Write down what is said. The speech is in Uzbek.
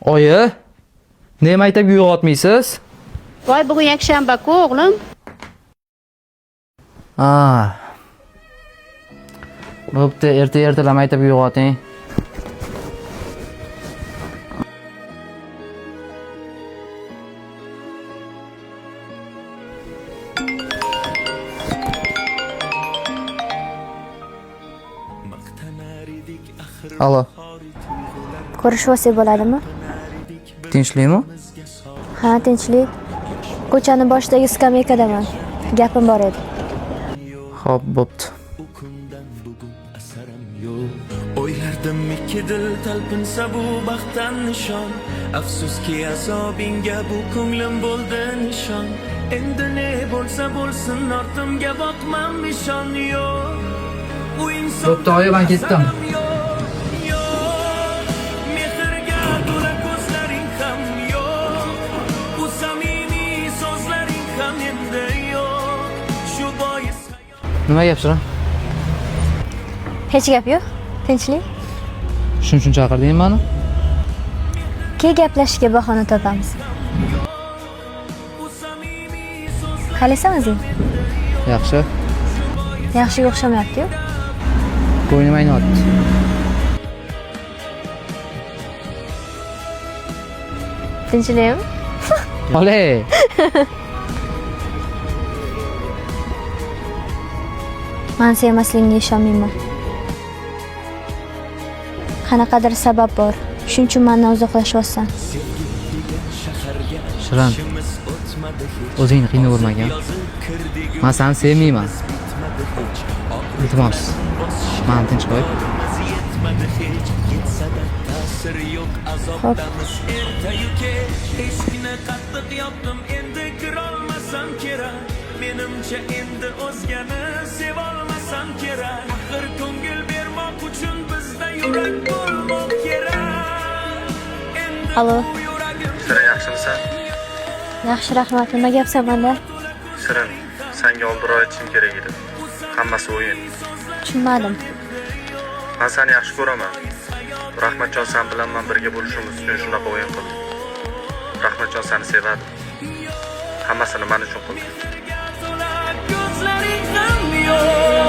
Oyi, nima aytib uyg'otmaysiz? Voy, bugun yakshanba-ku, o'g'lim. Ha. Bo'pti, erta ertalab aytib uyg'oting. Alo, Ko'rishib olsak bo'ladimi? tinchlikmi? Ha, tinchlik. Ko'chani boshidagi skameykadaman. Gapim bor edi. Xo'p, bo'pti. O'ylardim ikki dil talpinsa bu baxtdan nishon. Afsuski azobingga bu ko'nglim bo'ldi nishon. Endi ne bo'lsa bo'lsin, ortimga boqmam, nishon yo'q. U inson Bo'pti, oyi, men ketdim. yo'q, yo'q. Mehrga to'la ko'zlaring ham yo'q. U samimiy so'zlaring ham endi yo'q. Shu bois Nima gap, Shirin? Hech gap yo'q. Tinchlik. Shuning uchun chaqirdingmi mani? Keyin gaplashishga bahona topamiz. Qalaysan o'zing? Yaxshi. Yaxshiga o'xshamayapti-yu. Ko'nglim ayniyapti. Tinchlikmi? Oley. Man sevmasligingga ishonmayman. Qanaqadir sabab bor. Shuning uchun mandan uzoqlashyapsan. Shirin. O'zingni qiynavermagin. Men seni sevmayman. Iltimos. Mani tinch qo'y. Xo'p. Ertayu kech eshikni qattiq yopdim, endi kirolmasam kerak. Menimcha endi o'zgani sevolmasam kerak. Axir ko'ngil bermoq uchun bizda yurak bo'lmoq kerak. Endi Alo. bu yuragim Shirin, yaxshimisan? Yaxshi, rahmat. Nima gapsan manda? Shirin, sanga oldinroq aytishim kerak edi. Hammasi o'yin. Tushunmadim. Men seni yaxshi ko'raman. Rahmatjon san bilan men birga bo'lishimiz uchun shunaqa o'yin qildi. Rahmatjon seni sevadi. Hammasini men uchun qildi. to'la ko'zlaring ham yo'q.